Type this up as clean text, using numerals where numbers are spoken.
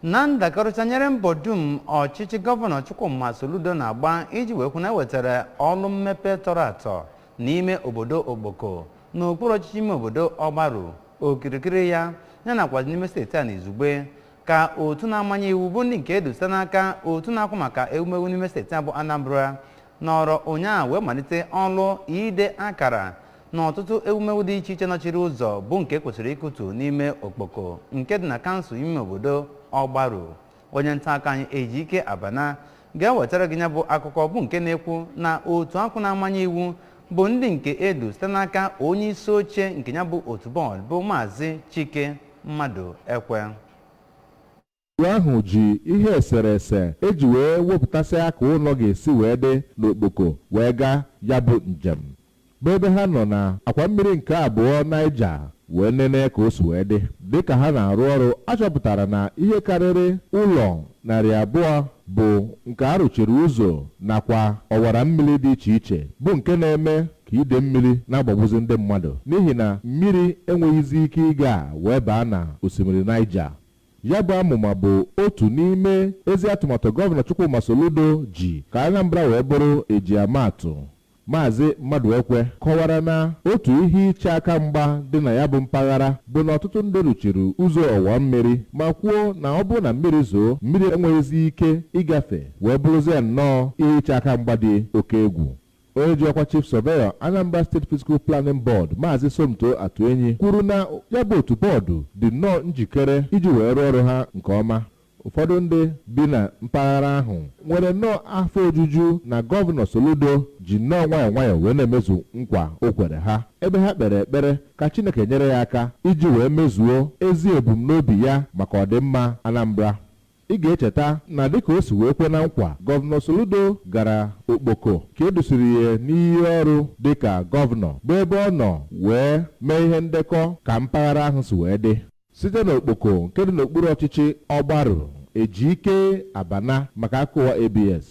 Na ndakọrịta nyere mbọ dum ọchịchị Gọvanọ Chukwuma Soludo na-agba iji wee hụ na ewetara ọlụ mmepe tọrọ atọ n'ime obodo Okpoko, n'okpuru ọchịchị ime obodo Ọgbaru, okirikiri ya, ya nakwazi n'ime steeti a n'izugbe, ka otu na-amanye iwu bụ ndị nke edu site n'aka otu na-akwụ maka ewumewu n'ime steeti a bụ Anambra nọrọ ụnyaahụ wee malite ọlụ ide akara na ọtụtụ ewumewu dị iche iche nọchiri ụzọ bụ nke kwesịrị ịkụtu n'ime Okpoko nke dị na kansụl ime obodo Ọgbaru. Onye nta akụkọ anyị Ejike Abana ga-ewetara gị ya bụ akụkọ, bụ nke na-ekwu na otu akwụ na-amanye iwu bụ ndị nke edu site n'aka onye isi oche nke ya bụ otu bọọdụ, bụ Maazị Chike Mmadụ Ekwe. Otu ahụ ji ihe eserese eji wee wepụtasịa ka ụlọ ga-esi wee dị n'Okpoko wee gaa ya bụ njem, bụ ebe ha nọ na akwa mmiri nke abụọ Niger wee nene ka o si wee dị. Dịka ha na-arụ ọrụ, a chọpụtara na ihe karịrị ụlọ 200 bụ nke a rụchiri ụzọ nakwa ọwara mmiri dị iche iche, bụ nke na-eme ka ide mmiri na-agbagbuzi ndị mmadụ, n'ihi na mmiri enweghịzi ike ịga wee baa na osimiri Niger. Ya bụ amụma bụ otu n'ime ezi atụmatụ Gọvanọ Chukwuma Soludo ji ka Anambra wee bụrụ ejiamaatụ. Maazị Mmadụekwe kọwara na otu ihe iche aka mgba dị na ya bụ mpaghara bụ na ọtụtụ ndị rụchiri ụzọ ọwa mmiri, ma kwuo na ọ bụrụ na mmiri zoo, mmiri enweghịzi ike ịgafe, wee bụrụzie nnọọ ihe iche aka mgba dị oke egwu. Onye ji ọkwa Chief Surveyor, Anambra State Physical Planning Board, Maazị Somto Atuenyi, kwuru na ya bụ otu bọọdụ dị nnọọ njikere iji wee rụọ ọrụ ha nke ọma. Ụfọdụ ndị bi na mpaghara ahụ nwere nnọọ afọ ojuju na Gọvanọ Soludo ji nnọọ nwayọọ nwayọọ wee na-emezu nkwa o kwere ha, ebe ha kpere ekpere ka Chineke nyere ya aka iji wee mezuo ezi ebumnobi ya maka ọdịmma Anambra. Ị ga-echeta na dịka o si wee kwe na nkwa, Gọvanọ Soludo gara Okpoko ka edusiri ya n'iyi ọrụ dịka gọvanọ, bụ ebe ọ nọ wee mee ihe ndekọ ka mpaghara ahụ si wee dị. Site n'Okpoko nke dị n'okpuru ọchịchị Ọgbarụ, Ejike Abana maka akụwa ABS.